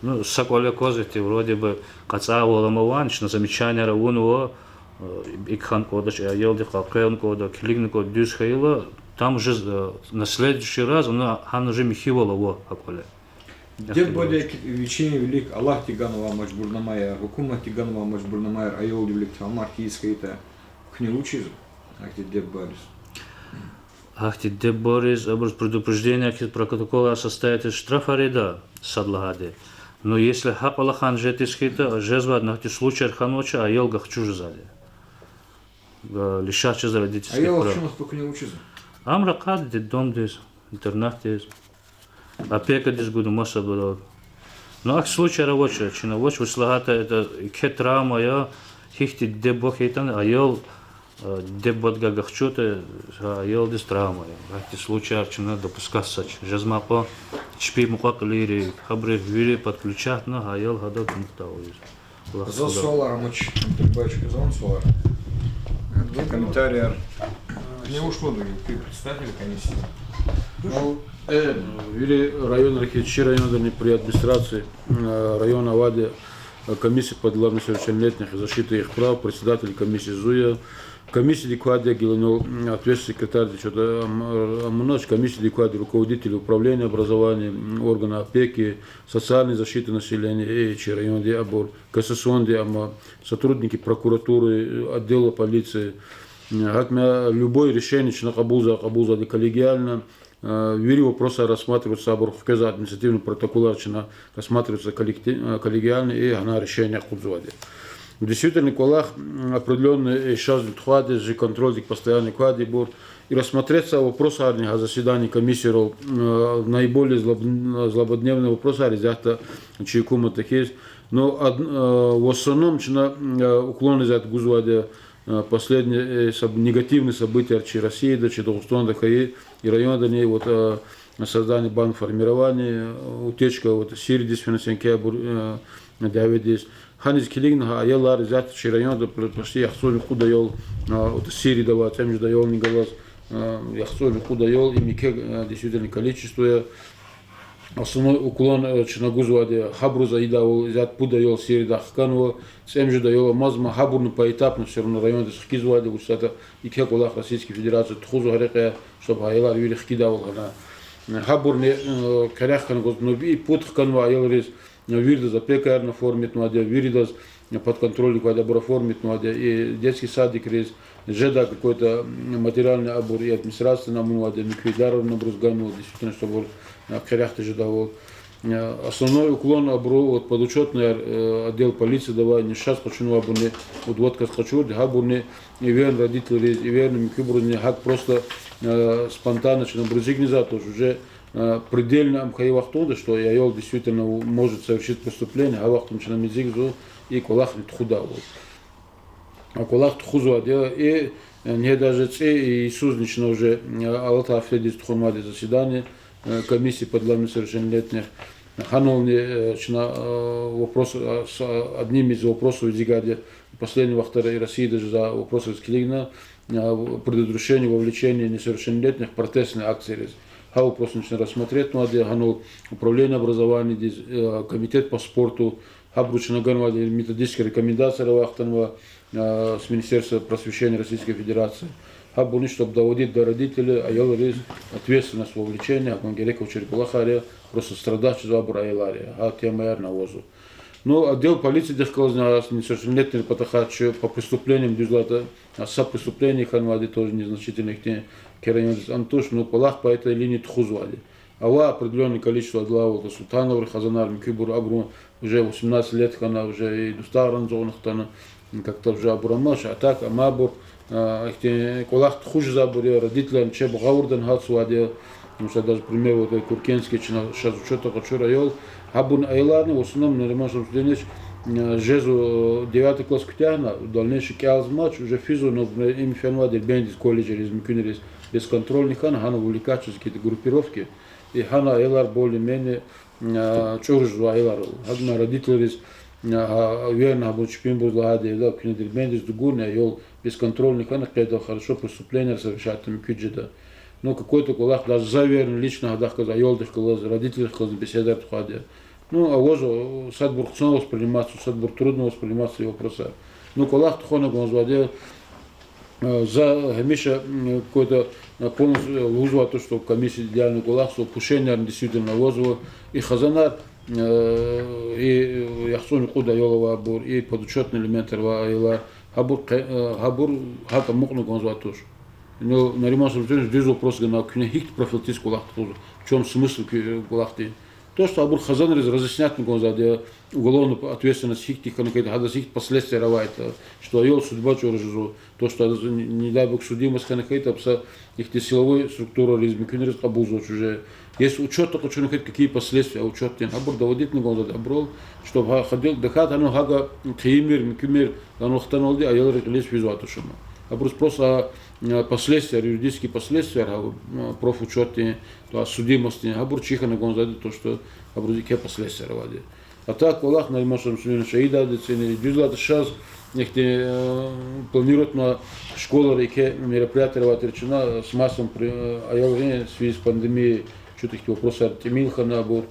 ну, са кӀвале кваз ихьтин, вроде бы, кьацӀайвал ам авани, чна замечанияр авунва, э, икӀ хьана кӀандач, аялдихъ къекъвена кӀанда, килигна кӀанда дуьз хьайила, там уже, э, на следующий раз, ну, гьана уже михьивал ава гьа кӀвале. Диде-бубади вичин вилик Аллагьди ганвай мажбурнамаяр, гьукуматди ганвай мажбурнамаяр аялдин вилик тамамар тийиз хьайитӀа, куьне вуч ийизва ахьтин диде-бубайриз? Ахьтин диде-бубайриз абуруз предупреждение хьиз, протоколар составить ийиз, штрафар ийида, сад лагьайди. Ну, если гьа кӀвалахар жедайди хьайитӀа, жезвайди, ну, ахьтин случаяр хьанвача, аял гахчуз жезвайди. Э, лишать жезва родительских прав. Аял гахчунин патал куьне вуч ийизва? Ам ракъурда детдомдиз, интернатдиз, опекадиз гуда масабурал. Ну, ахьтин случаяр авач, чна авач, вучиз лагьайтӀа, это еке травма я, гьихьтин диде-буба хьайитӀани аял, э, диде-бубадикай гахчуртӀа, гьа аялдиз травма я. Ахьтин случаяр чна допускать ийизвач. Жезмай кьван чпин мукьва-кьилийрик, гьабуру вири подключатьна, гьа аял гьадал кумукдай ийиз. Заз суалар амач, Андрей Баевич, заз суалар. Комментарияр. Куьне вуч лугьуда, вы представитель комиссии. Ну, э, вири районрик, чи районрини при администрации, э, района авайди, э, комиссия по делам несовершеннолетних и защите их прав, председатель комиссии зун я. Комиссиядик квайди я гила инал, м, ответственный секретарьди чада, м, ам унач, комиссиядик квайди руководитель управления образования, м, органа опеки, социальной защиты населения, э, чи районди абур, КССО-ди ама, сотрудники прокуратуры, э, отдела полиции. М, гьакӀ ма любое решение чна кьабулза-, кьабулзавайди коллегиально, э, вири вопросар рассматриваться, абур хквезвай административный протоколар чна рассматриваться коллекти-, э, коллегиально, и гьана решение кьузвайди. Действительно, кӀвалах, м, определённый, э, шазни тухвайди, жи контрольдик постоянный квайди ибур. И рассмотреться вопросарни гьа заседание комиссийрал, э, наиболее злоб-, злободневный вопросар исятда чи гьукуматда хьиз. Но од-, э, в основном чна, э, уклон исятда гузвайди, э, последние, э, соб-, негативные событияр чи Россияда, чи Дагъустанда хьайи, и райондани, вот, э, создание бандформирования, э, утечка, вот, Сириядиз фена сенкабур, э, дяведиз. Гьаниз килигна гьа аялар исятда чи районда пр-, почти яхцӀурни кьуд аял, а, вот Сирияда авай, цӀемуьжуьд аялни галаз, а, яхцӀурни кьуд аял, им еке, а, действительно количество я. Основной уклон, а, чна гузвайди гьабуруз ийидайвал, исятда пуд аял Сириядай хканва, цӀемуьжуьд аял амазма, гьабурни поэтапно всё равно райондиз хкизвайди, вучиз исятда еке кӀвалах Российская Федерация тухузва гьа рекье, чтоб гьа аялар вири хкидайвал гьана. Гьабурни, э, къерех хьана гваз, ну, и пуд хканвай аялриз, виридаз опекаяр оформитнавайди я, виридаз подконтрольниквайди абур оформитнавайди я, и детский садикриз жедай какой-то материальный абур и администрациядин амунвайди я, муькуь идарайрин абуруз ганвайди, действительно, чтобы абур хъирехъди жедайвал. Основной уклон абуру, вот, подучётныйяр, отдел полиции давай, ни шаз къачунвайбурни, вот, вот кас къачурди, гьабурни, эверни родительриз, эверни муькуьбурузни, гьакӀ просто спонтанно чна абур эцигнавай туш, уже предельно ам хьайи вахтунда, что аял действительно может совершить преступление, гьа вахтунда чна ам эцигзава, и кӀвалахни тухудайвал. А кӀвалах тухузвайди я, и, э, не даже цӀи йисузни чна уже, э, алатай гьафтедиз тухунвайди заседание, э, комиссии по делам несовершеннолетних. Гьанални, э, чна, э, вопрос, э, с-, э, одним из вопросов эцигайди я, последний вахтара и Россияда жезвай вопросриз килигна, э, предотвращение вовлечения несовершеннолетних в протестные акциириз. Гьа вопросни чна рассмотреть авунвайди я, гьанал управление образованиядиз, э, комитет по спорту, гьабуру чна ганвайди методический рекомендацияр авай хтанва, э, с Министерства просвещения Российской Федерации. Гьабурни, чтоб доводить до родителей, аялриз ответственность вовлечения, гьакӀан герек авачир кӀвалахар я, просто страдать жезвайбур аялар я. Гьа темаярни авазва. Ну, отдел полициядихъ галазни, а, несовершеннолетнийрин патахъай чи по преступлениям, дуьз лагьайтӀа, а, са преступление хьанвайди тоже незначительный ихьтин куь райондиз ам туш, ну, кӀвалах по этой линии тухузвайди. Ава определённое количество адалайвал Султановри, Хазанар, муькуьбур, абуру уже восемнадцать лет хьана, уже и дустагъран зугъна хтана, как-то уже абур амач, а так, амайбур, а, ихьтин кӀвалах тухуз жезвайбур я, родителарни чеб гъавурда гьатзавайди я, потому что даже, пример, вот, Куркенский чна шаз учётда къачур аял, гьабурни аяларни, в основном, Нариман Шамсудинович, а, жезва, девятый класс куьтягьна, в дальнейшем кӀелзамач, уже физва, например, им фенвай Дербентдиз, колледжриз, муькуьнриз, бесконтрольный хьана, гьана увлекаться жез какие-то группировки, и гьана аялар более-менее, а, чӀур жезва аялар. Гьакӏ родительриз, а, уверенно абур чпин буз лагьайди я, куьне Дербентдиз дугурна, аял бесконтрольный хьана, къейдал хорошо преступлениеяр совершать муькуьд жеда. Ну, какой-то кӀвалах, даже за уверенно лично гьадахъ галаз, аялдихъ галаз, родительдихъ галаз беседаяр тухвайди я. Ну, аваз, садбур хъсан восприниматься, садбур трудно восприниматься и вопросар. Ну, кӀвалах тухвана кӀанзавайди я, э, за гьамиша, м, какой-то, э, полностью, э, лугьузвай туш, что комиссия идеальный кӀвалахзава, пушениярни действительно авазва, и Хазанар, э, и, э, яхцӀурни кьуд аял авайбур, и подучётный элементар авай аялар, гьабур къе-, э, гьабур гьакӀ амукьна кӀанзавай туш. Ну, Нариман Султанович дуьз вопрос гана, куьне гьихьтин профилактический кӀвалах тухузва, в чём смысл куь-, э, кӀвалахдин. То, что абур хазанриз разъяснятьна кӀанзавайди я, уголовный ответственность гьихьтин хьана хьайитӀа, гьадаз гьихьтин последствияр авайтӀа, что аял судьба чӀур жезва, то, что гьадаз, не, не дай бог, судимость хьана хьайитӀа, са ихьтин силовой структурариз, муькуьнриз кьабулзавач уже. Если учётда къачуна хьайитӀа, какие последствия, а учётдин, абур доводитьна кӀанзавайди абурал, чтоб гьа-, гьадал, дакӀар гьана гьакӀа хъийимир, муькуьмир, гьана вахтуналди аялрин кьилиз физвай туш ам. Абуруз просто, а, последствияр, юридический последствияр, гьа, а, профучётдин, то есть судимостьдин, гьабур чир хьана кӀанзавайди, то, что абуруз еке последствияр авайди. А так кӀвалах, Нариман Шамсудинович, ийидайди я цӀини, дуьз лагьайтӀа, шаз ихьтин, э, планировать авунай школара еке мероприятияр авай тир чна, с массовым при-, э, аялрин, в связи с пандемией, чуть ихьтин вопросар тӀимил хьана абур,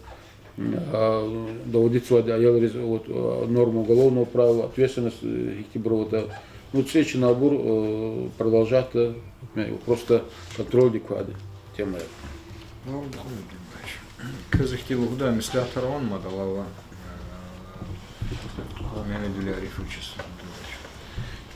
м, а, доводитьзавайди аялриз, вот, э, норма уголовного права, ответственность, э, ихьтинбур аватӀа. Ну, цӀи чна абур, э, продолжать, э, просто контрольдик квайди темаяр. Квез ихьтин лугьудай меслятар авани мад алава, э, Мегьамедвели Арифовичаз?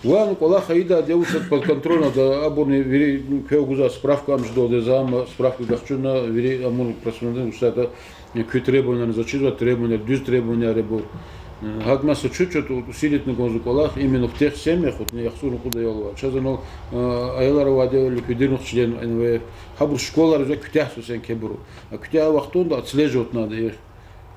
Ва, ну, кӀвалах ийидайди я, вучиз, подконтрольно я, абурни вири, ну, квев гузвай справка ам жедалди я, за ам справка гахчуна, вири амун просмотрен, вучиз лагьайтӀа, э, куь требованиярни заз чизва, требованияр, дуьз требованияр я абур. Э, гьакӀ маса чуть-чуть усилитьна кӀанзава кӀвалах, именно в тех семьях, вот, яхцӀурни кьуд аял ава. Чаз анал, э, аялар авайди ликвидированных членов Н В Ф. Гьабур школайриз куьтягьзава са кепибуру. А куьтягьай вахтунда отслеживать авуна кӀанда их.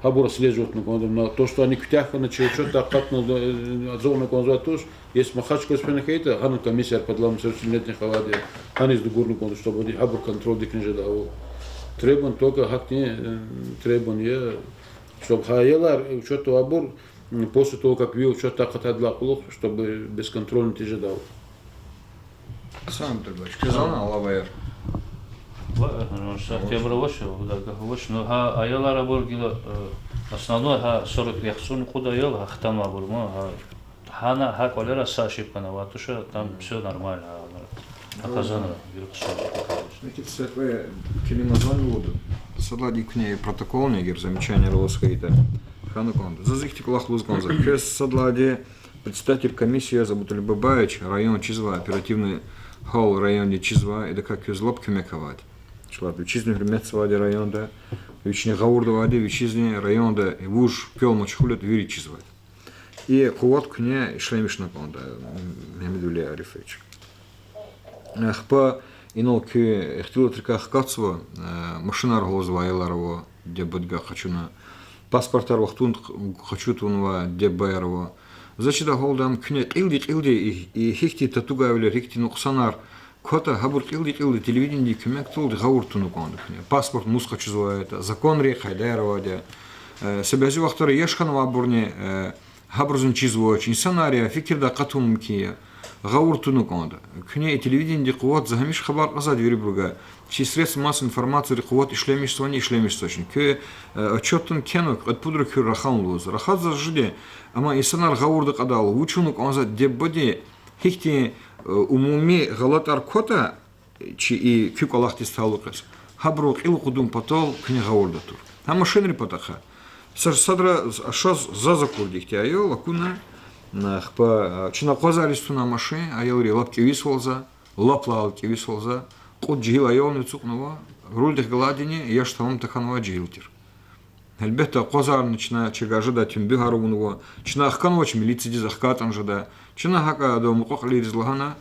Гьабур отслеживать авуна кӀанда, на то, что они куьтягь хьаначир, учётдай акъатна, э, ацукьна кӀанзавай туш, если Махачкъаладиз фена хьайитӀа, гьана комиссияр по делам несовершеннолетних авайди я, гьаниз дугурна кӀанда, чтобы гьабур контрольдикни жедайвал. Требование только гьахьтин, э, требование я, чтобы гьа аялар, учётда авайбур, м, после того, как ви учётдай акъатайдалай кьулухъ, чтобы бесконтрольно тежедайвал. Александр Григорьевич, квез ана алаваяр? Ва, э, ну, са темара авач, гьада гаф авач, ну, гьа аялар абур гила, э, основной гьа сорок, яхцӀурни кьуд аял, гьа хтанвайбур ма, гьа, гьана гьа кӀвалера са ошибкани авай туш, там всё нормально, гьа, ну, гьа хазанра, гила са ошибка. Значит, са кьве келима зани лугьуда. Сад лагьайди куьне протоколни, эгер замечанияр аваз хьайитӀа. Хьана кӀанда. Заз ихьтин кӀвалах лугьуз кӀанзава. Квез сад лагьайди председатель комиссии яз Абуталиб Бабаевич, район чизвай, оперативный гьал райондин чизвай, идакай квез лап куьмек авайди. Чна вичизни гьуьрметзавайди районда, вични гъавурда авайди, вичизни районда вуж квел-машгъул ятӀа вири чизвайди. И къуват куьне ишлемишна кӀанда, Мегьамедвели Арифович. Ахпа инал куь ихтилатрикай хкатзава, э, машинар гьалзавай аялар ава, диде-бубадивай къачуна, паспортар вахтунда къачун тавунвай диде-бубаяр ава. За чидай гьалда, ам куьне кьилди-кьилди и, и гьихьтин татугайвилер, гьихьтин нукьсанар кватӀа, гьабур кьилди-кьилди телевидениедин куьмекдалди гъавурда туна кӀанда куьне. Паспорт мус къачузвайтӀа, законрин къайдаяр авайтӀа. Э, са бязи вахтара яш хьанвайбурни, э, гьабурузни чизвач, инсанар я, фикирдай акъатун мумкин я. Гъавурда туна кӀанда. Куьне и телевидениедин къуват, за гьамиша хабар кьазвайди вирибуругай. Чи средств масс информациядин къуват ишлемишзавани, ишлемишзавачни. Куь, э, отчётдани кхьенва, кьвед-пудра куьн рахана лугьуз. Рахазва жеди, амма инсанар гъавурда кьадайла, вуч авуна кӀанзаватӀа диде-бубади, гьихьтин, э, умуми гъалатӀар кватӀа, чи и куь кӀвалахдиз талукь яз. Гьабурун кьил акъудун патал куьне гъавурда тур. Гьа машинрин патахъай. Са садра ашаз заз акурди ихьтин аял акуна, ахпа, чна акъвазариз туна машин, аялри лап кӀевизвалза, лап лагьайла кӀевизвалза, кьуд жегьил аялни ацукьнава, рулдихъ галайдини яш тамам тахьанвай жегьил тир. Гьелбетда, акъвазарна чна чавай жедай тӀимил гьар авунва, чна хканвач милициядиз, ахкайтӀани жеда. Чна гьакӀ адан мукьва-кьилийриз лагьана,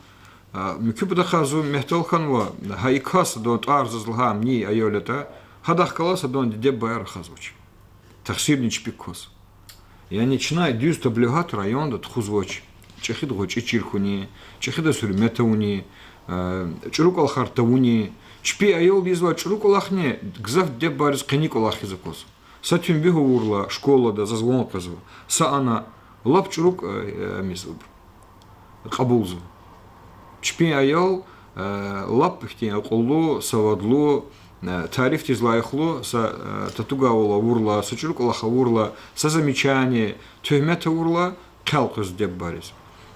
а, муькуь патахъай зун мягьтел хьанва, гьа и кас, адан тӀвар заз лагьай амни аял ятӀа, гьадахъ галаз адан диде-бубаяр рахазвач. Тахсирни чпик кваз. Яни чна дуьз таблигъат районда тухузвач. ЧӀехиди гъвечӀи чир хьуни, чӀехидаз гьуьрмет авуни, э, чӀуру кӀвалахар тавуни, чпин аялди ийизвай чӀуру кӀвалахни гзаф диде-бубайриз къени кӀвалах хьиз аквазва. Са тӀимил авурла школада, заз ван къвезва, са ана лап чӀуру, э, амизва, кьабулзава. Чпин аял, э, лап ихьтин акьуллу, савадлу, э, тарифдиз лайихлу са, э, татугайвал авурла, са чӀуру кӀвалах авурла, са замечание, туьгьмет авурла, хъел къвезва диде-бубайриз.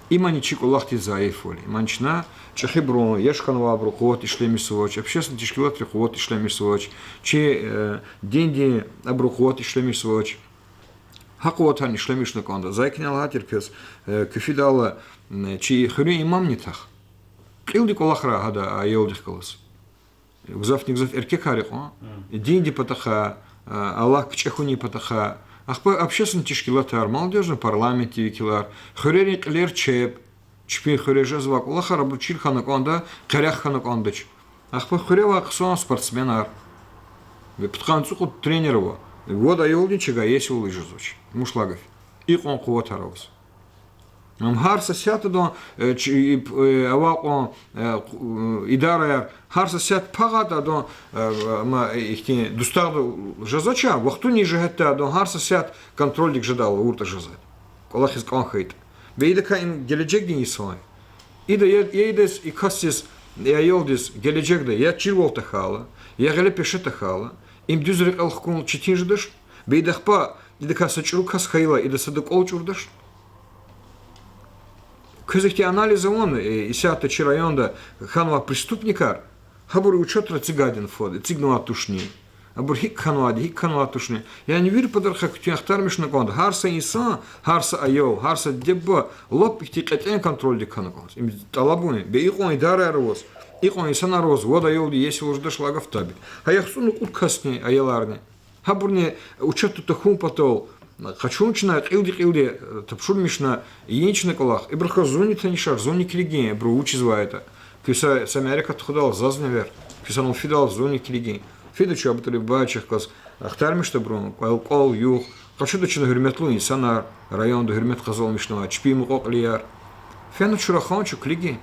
Имни чи кӀвалахдин зайифвал я. Имни чна чӀехибурун, яш хьанвайбурун къуват ишлемишзавач, общественный тешкилатрин къуват ишлемишзавач, чи, э, диндин абурун къуват ишлемишзавач. Гьа къуватарни ишлемишна кӀанда. За икӀ лагьайтӀа квез, э, куь фидайла, м, чи хуьруьн имамни тах. Кьилди кӀвалахрай гьада аялдихъ галаз. Гзафни гзаф эркекар икьван. Диндин патахъай, э, алахъ кичӀе хьунин патахъай. Ахпа общественный тешкилатар, молодёжный парламентдин векилар, хуьрерин кьилер чеб, чпин хуьре жезвай кӀвалахар абуру чир хьана кӀанда, къерех хьана кӀандач. Ахпа хуьре авай хъсан спортсменар. Пудкъанни цӀукьуд тренер ава. Вад аялдин чавай есивал жезвач. Мушлагаф. Икьван къуватар аваз. Ам гьар са сятда, э, чи, э, авай кьван, э, къу-, э, идараяр, гьар са сят пагъайтӀа адан, э, ма, э, ихьтин дустагъда жезвач, вахтунин жигьетдай адан гьар са сят контрольдик жедайвал авуртӀа жезвайди. КӀвалахиз кӀан хьайитӀа. Бес идакай им гележегдин инсан я. Ида я, я идаз, и касдиз, и аялдиз гележегда я чирвал тахьайла, я гъиле-пеше тахьайла, им дуьз рекьел хкун четин жедачни? Бес ида ахпа идакай са чӀуру кас хьайила, ида сада кӀвал чӀурдачни? Квез ихьтин анализ авани, э, исятда чи районда хьанвай преступникар, гьабур учётра эцигайди фад, эцигнавай тушни? Абур гьикӀ хьанвайди, гьикӀ хьанвай тушни? Яни вири патарихъай куьтягь ахтармишна кӀанда, гьар са инсан, гьар са аял, гьар са диде-буба лап ихьтин кьетӀен контрольдик хьана кӀанзава. Им тӀалабун я, бес икьван идараяр аваз, икьван инсанар аваз, вад аялди есивал жедач лагьай гаф таби. Гьа яхцӀурни кьуд касни, аяларни. Гьабурни учётда тахьун патал, къачун чна кьилди-кьилди, э, тапшурмишна, ийин чна кӀвалах. Ибурухъ галаз зунни танишар, зунни килигин, ибуру вуч ийизвайтӀа. Куьн са, са мярекат тухудайла зазни эвер, куьн санал фидайла зунни килигин. Фида чун Абуталиб Бабаевичахъ галаз, ахтармишда абурун кӀвал, кӀвал-югъ, къачуда чна гьуьрметлу инсанар, районда гьуьрмет къазанмишнавай, чпин мукьва-кьилияр. Фена чун, рахан чун, килигин.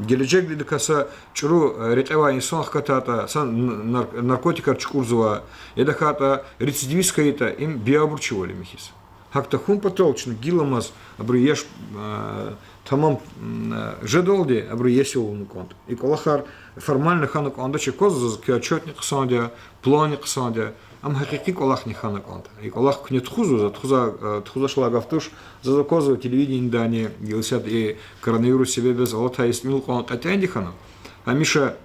Гележегда идакай са чӀуру, э, рекье авай инсан хкатайтӀа, са н-, нар-, наркотикар чукӀурзавай, я тахьайтӀа рецидивист хьайитӀа, им биябурчивал я михьиз. ГьакӀ тахьун патал чна гиламаз абурун яш, э, тамам, м, э, жедалди абуру есивал авуна кӀанда. И кӀвалахар формально хьана кӀандач, аквазва заз куь отчётни хъсанди я, планни хъсанди я, ам гьакъикъи кӀвалахни хьана кӀанда. И кӀвалах куьне тухузва, за тухуза-, э, тухузвач лагьай гаф туш, заз аквазва телевидениедани, гила исятда и коронавирус себеб яз алатай йис тӀимил кьван кьетӀенди хьана. Гьамиша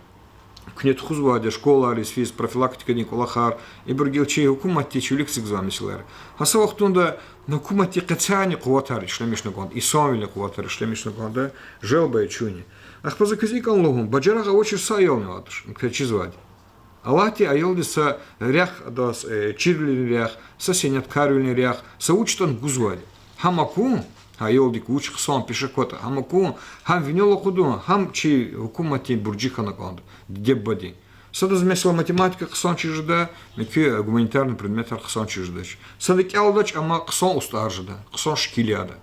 куьне тухузвайди я школайриз физ профилактикадин кӀвалахар, ибур гила чи гьукуматди чи вилик эцигзавай месэлаяр. Гьа са вахтунда гьукуматдин къецяйни къуватар ишлемишна кӀанда, инсанвилин къуватар ишлемишна кӀанда, желб я чуьни. Ахпа за квез икӀ лугьун, бажарагъ авачир са аялни авайди туш, квез чизвайди. Аллагьди аялдиз са рехъ гада, э, чирвилин рехъ, са сеняткарвилин рехъ, са вуч ятӀани гузвайди. Гьам акун, гьа аялдик вуч хъсан пешекатӀа, гьам акун, гьам винел акъудун, гьам чи гьукуматдин буржи хьана кӀанда, диде-бубадин. Садаз, месела, математика хъсан чир жеда, муькуь гуманитарный предметар хъсан чир жедач. Сада кӀелдач, амма хъсан устӀар жеда, хъсан шикил яда.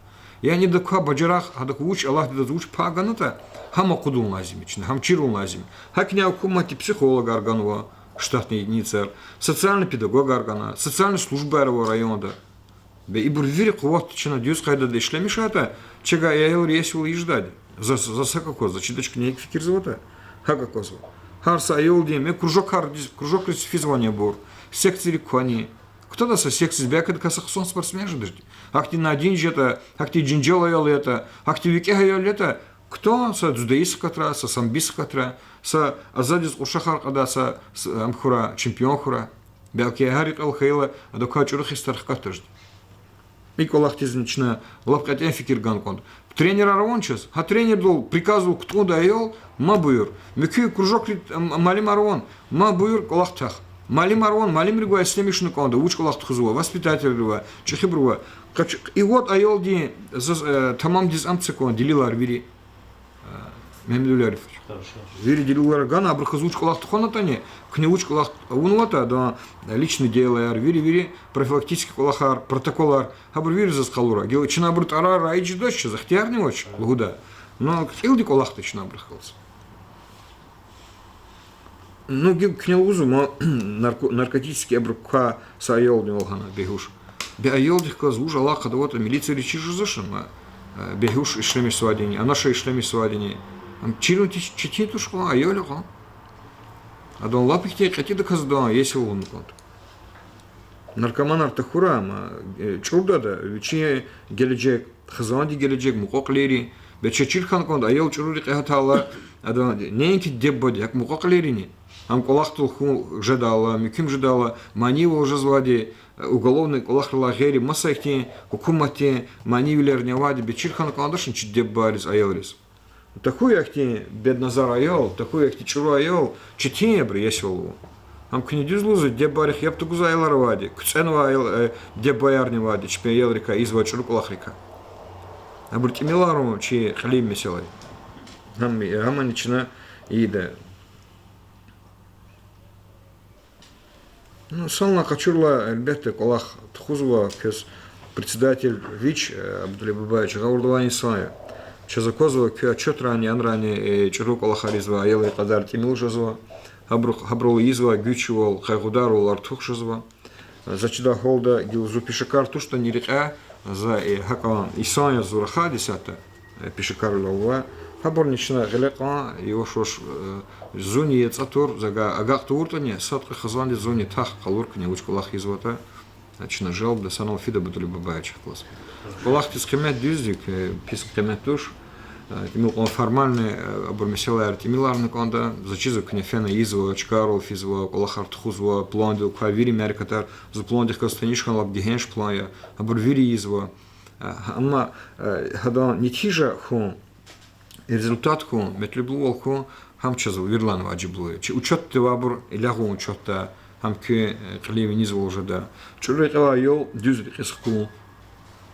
Яни идакай бажарагъ, гьадак вуч Аллагьди адаз вуч пай ганатӀа, гьам акъудун лазим я чна, гьам чирун лазим я. ГьакӀни гьукуматди психологар ганва, штатный единицаяр, социальный педагогар гана, социальный службаяр ава районда. Бес ибур вири къуват чна дуьз къайдада ишлемишайтӀа, чавай аялри иесивал ийиз жедайди. За, за гьакӀ аквазва, за чидач, куьне гьикӀ фикирзаватӀа, гьакӀ аквазва. Гьар са аялдин, ме кружокар, кружокриз физвани абур, секцийрик квани. Кутада са секциядиз, бяка са хъсан спортсмен жедачни. Гьахьтин надин жедатӀа, гьахьтин жинжал аял ятӀа, гьахьтин викӀегь аял ятӀа, кутан са дзюдоист хкатрай, са самбист хкатрай, са азаддиз кьуршахар кьадай, са, са, ам хьурай, чемпион хьурай. Белки гьар йикъал хьайила адакай чӀуру хистар хкатдачни. И кӀвалахдизни чна лап кьетӀен фикир гана кӀанда. Тренерар авани чаз? Гьа тренердал приказдал кутӀунда аял, ма буюр. Муькуь кружокри, м-, муаллимар авани? Ма буюр, кӀвалах тах. Муаллимар авани, муаллимрикай ишлемишна кӀанда, вуч кӀвалах тухузва, воспитательривай, чӀехибурувай. Къач-, и вот аялдин заз, э, тамамдиз ам це кӀанда, делилар вири. Мегьамед Арифович. Вири делилар гана, абурухъ вуч кӀвалах тухванатӀани, куьне вуч кӀвалах авунватӀа, адан личный делаяр, вири, вири профилактический кӀвалахар, протоколар, гьабур вири заз къалура. Гила чна абурун тӀварар раид жедач, чаз ихтиярни авач лугьудай. Но кьилди кӀвалахда чна абурухъ галаз. Ну, гила куьне лугьузва, ма, нарко-, наркотический абуру квай са аялдин вал гьана, бегьуш. Бес аялдихъ галаз вуж алакъада аватӀа, милицияриз чир жезвачни, ма, э, бегьуш ишлемишзавайдини, анаша ишлемишзавайдини. Ам чирун чи-, четин туш кьван, аял я кьван. Адан лап ихьтин кьетӀидаказ адан иесивал авуна кӀанда. Наркоманар тахьурай, ма, э, чӀурдада вичин гележег, хизандин гележег, мукьва-кьилийрин. Бес чаз чир хьана кӀанда, аял чӀуру рекье гьатайла, адан неинки диде-бубади, гьакӀ мукьва-кьилийрини. Ам кӀвалахдал хьун жедайла, муькуьм жедайла, манийвал жезвайди, э, уголовный кӀвалахрилай гъейри маса ихьтин гьукуматдин манийвилерни авайди, бес чир хьана кӀандачни чи диде-бубайриз, аялриз. Тахьуй ахьтин бедназар аял, тахьуй ахьтин чӀуру аял, четин я абур иесивал авун. Ам куьне дуьз лугьузва, диде-бубайрихъ яб тагузвай аялар авайди, куьцӀенвай аял, э, диде-бубаярни авайди, чпин аялрикай ийизвай чӀуру кӀвалахрикай. Абур тӀимиларун чи кьилин месэла я. Гьам, гьамани чна ийида. Ну, санлай къачурла, гьелбетда, кӀвалах тухузва, квез председатель вич, э, Абдулла Бабаевич, гъавурда авай инсан я. Чаз аквазва, куь отчётрайни, анрайни, э, чӀуру кӀвалахар ийизвай аялрин кьадар тӀимил жезва. Гьабуру-, гьабурал ийизвай гуьчвал, къайгъударвал артух жезва. Заз чидай гьалда, гила зун пешекар туштӀани рекьяй, за, э, гьакӀан инсан яз зун рахайди исятда, э, пешекарвилелай. Гьабурни чна гъиле кьан, яваш-яваш, э, зунни яцӀа тур, за ага-, агакь тавуртӀани, сад-кьве хизандиз зунни тах къалур, куьне вуч кӀвалах ийизватӀа, э, чна желбда, санал фида Абдулла Бабаевичахъ галаз. КӀвалахдиз къимет дуьзди, э, пис къимет туш. Э, тӀимил кьван формальный, э, абур месэлаяр тӀимиларна кӀанда, заз чизва, куьне фена ийизва, чкайрал физва, кӀвалахар тухузва, пландал квай вири мярекатар, зун пландихъ галаз таниш хьана, лап гегьенш план я, абур вири ийизва. Э, амма, э, гьадан нетижа хьун, результат хьун, метлеблувал хьун, гьам чаз вирилайни важиблу я. Чи учётда авайбур илягъун учётда, гьам куь, э, кьилин винизвал жеда. ЧӀуру рекье авай аял дуьз рекьиз хкун.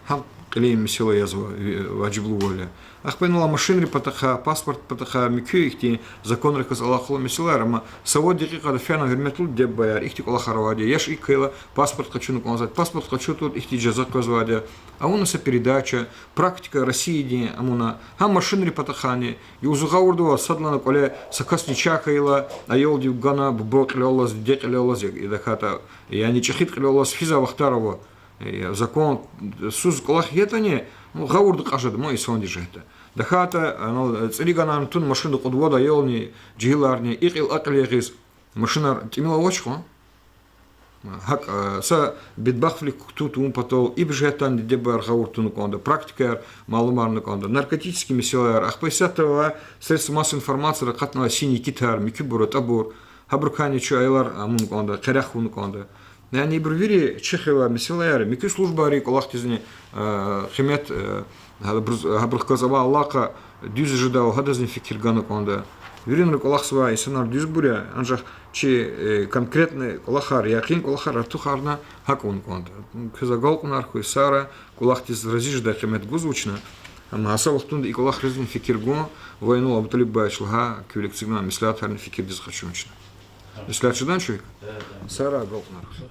Гьам кьилин месэла язва, ви-, важиблувал я. Ахпа инал машинрин патахъай, паспортдин патахъай, муькуь ихьтин законрихъ галаз алакъалу месэлаяр, амма са-вад декьикьада фена, гьуьрметлу диде-бубаяр, ихьтин кӀвалахар авайди я, яш икӀ хьайила паспорт къачуна кӀанзавайди, паспорт къачуртӀа ихьтин жаза къвезвайди я. Авуна са передача, практика Россиядин авуна, гьам машинрин патахъайни, юзугъавурда ава, садлана кӀвале са касни чахъ хьайила, аялди гана, буба кьилеллаз, диде кьилеллаз, я, я тахьайтӀа, яни чӀехиди кьилеллаз физвай вахтар ава. Э, законсуз кӀвалах ятӀани, ну, гъавурда кьаз жеда, ман инсанди жеда. ТахьайтӀа, ну, цӀиригана тун машинда кьуд-вад аялни, жегьиларни, и кьил а кьил ягъиз, машинар тӀимил авач кьван. ГьакӀ, са бедбахтвилик кутун тавун патал ибур жигьетдайни дидедин патав гъавурда туна кӀанда, практикаяр, малумарна кӀанда, наркотический месэлаяр, ахпа исятда авай средства массовой информацияра акъатнавай син-якитар, муькуьбур, атӀабур, гьабурукайни чи аялар амуна кӀанда, къерех авуна кӀанда. Яни ибур вири чи хиве месэлаяр, муькуь службайри кӀвалахдизни къимет, гьабур, гьабурухъ галаз авай алакъа дуьз жедайвал, гьадазни фикир гана кӀанда. Виринра кӀвалахзавай инсанар дуьзбур я, анжах чи конкретный кӀвалахар, якъин кӀвалахар артухарна гьакӀ авуна кӀанда. Квез агалкьунар хьуй, сара кӀвалахдиз рази жедай къимет гузвачни, амма гьа са вахтунда и кӀвалахризни фикир гун ва инал Абуталиб Багьич лагьай куь вилик эцигнавай меслятарни фикирдиз къачунчни. Меслят жедан чуьк? Сара агалкьунар хьуй.